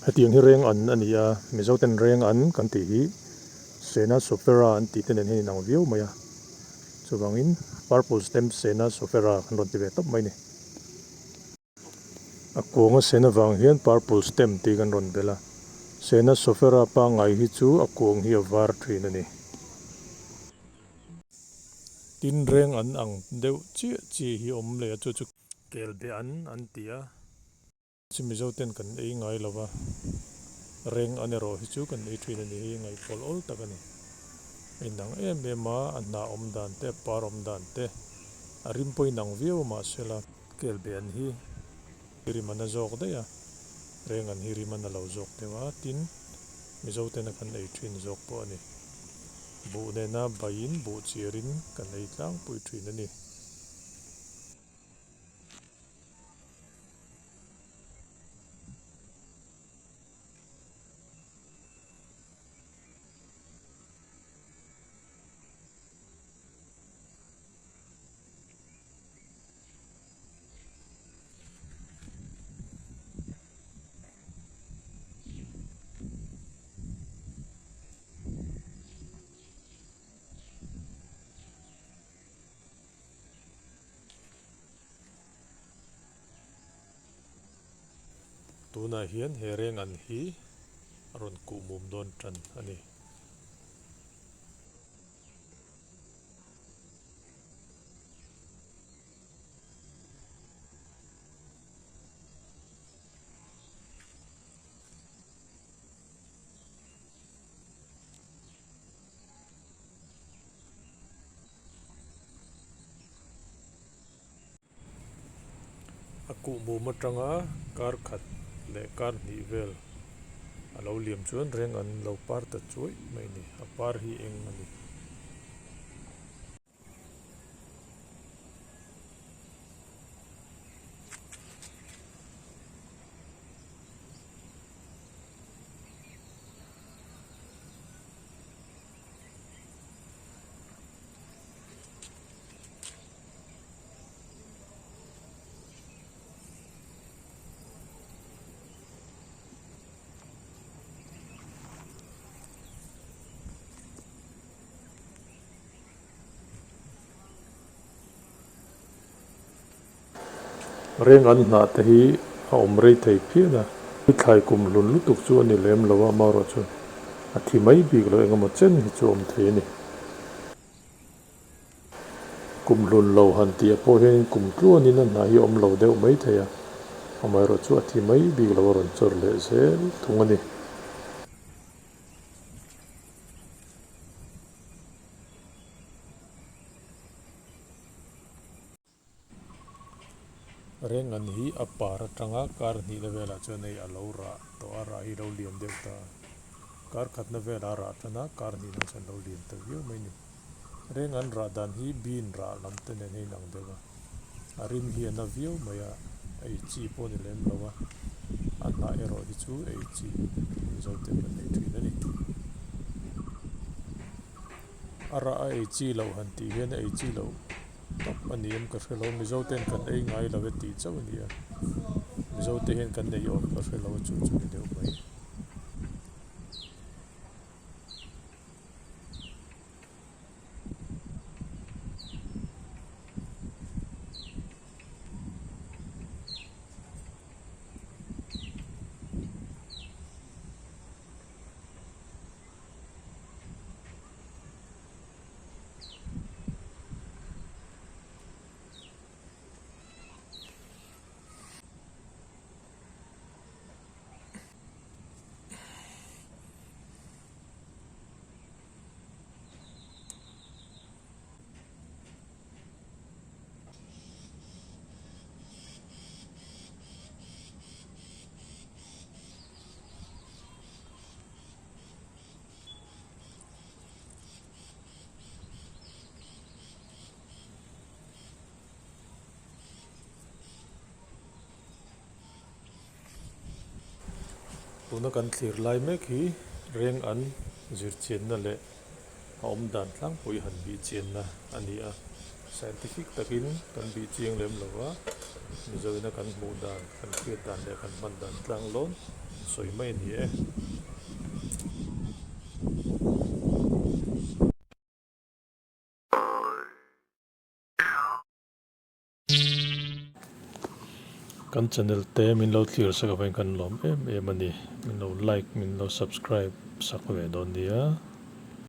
Hetiang hi reng an a ni a, Mizo ten reng an kan tih hi Sena Sophera an tih te nen hian inang viau mai a, chuvangin Purple Stem Sena Sophera kan rawn ti ve tawp mai a ni. A kuang a sen avang hian Purple Stem tih kan rawn belh a, Sena Sophera pangngai hi chu a kuang hi a var thin a ni. Tin reng an ang deuh chiah chiah hi awm leh a, chu chu kel be an an ti a. Chu Mizo ten kan ei ngai lo va, reng an erawh hi chu kan ei thin a ni hi ngaihpawlh awl tak a ni. A inang em em a, a hnah awm dan te, a par awm dan te, a rim pawh inang viau a mahsela. Kel be an hi rim a na zawk daih a, reng an hi rim a na lo zawk deuh a, tin Mizo tena kan ei thin zawk pawh a ni. Buh nena baiin buh chiarin kan ei tlangpui thin a ni. Tunah hian he reng an hi a rawn kuh mum dawn tan a ni. A kuhmum atanga kar khat leh kar hnih vel a lo liam chuan reng an lo par ta chuaih mai a ni. A par hi eng a ni. Reng an hnah te hi a awm rei thei phian a, thlai kum hlun lutuk chu a ni lem lo a, amaherawhchu a thi mai bik lo engemaw chen hi chu a awm thei a ni. Kum hlun lo han tih ah pawh hianin kum tluanin a hnah hi a awm lo deuh mai thei a, amaherawhchu a thi mai bik lo a rawn chawr leh zel thung a ni. Reng an hi a par atanga kar hnihna velah chuan hei a lo rah tawh a, rah hi lo lian deuh ta a. Kar khatna velah a rah tan a, kar hnihna chuan lo lian ta viau mai a ni. Reng an rah dan hi bean rah lam te nen hian inang deuh a, a rim hi a na viau mai a, ei chi pawh a ni lem lo a, a hnah erawh hi chu ei chi Mizo ten kan ei thin a ni. A rah a ei chi loh han tih hian a ei chi loh tawp a ni em ka hre lo, Mizo ten kan ei ngai lo e tih chauh a ni a, Mizo te hian kan ei awm ka hre lo a chu chu ni deuh mai. Tuna kan thlir lai mek hi reng an zirchianna leh a awm dan tlangpui han bih chianna a ni a. Scientific takin kan bih chiang lem lo va, Mizoina kan hmuh dan, kan hriat dan leh kan hman dan tlang lawn sawi mai a ni e. Kan channel te min lo thlir sak avangin kan lawm em em a ni. Min lo like, min lo subscribe sak ve dawn nia.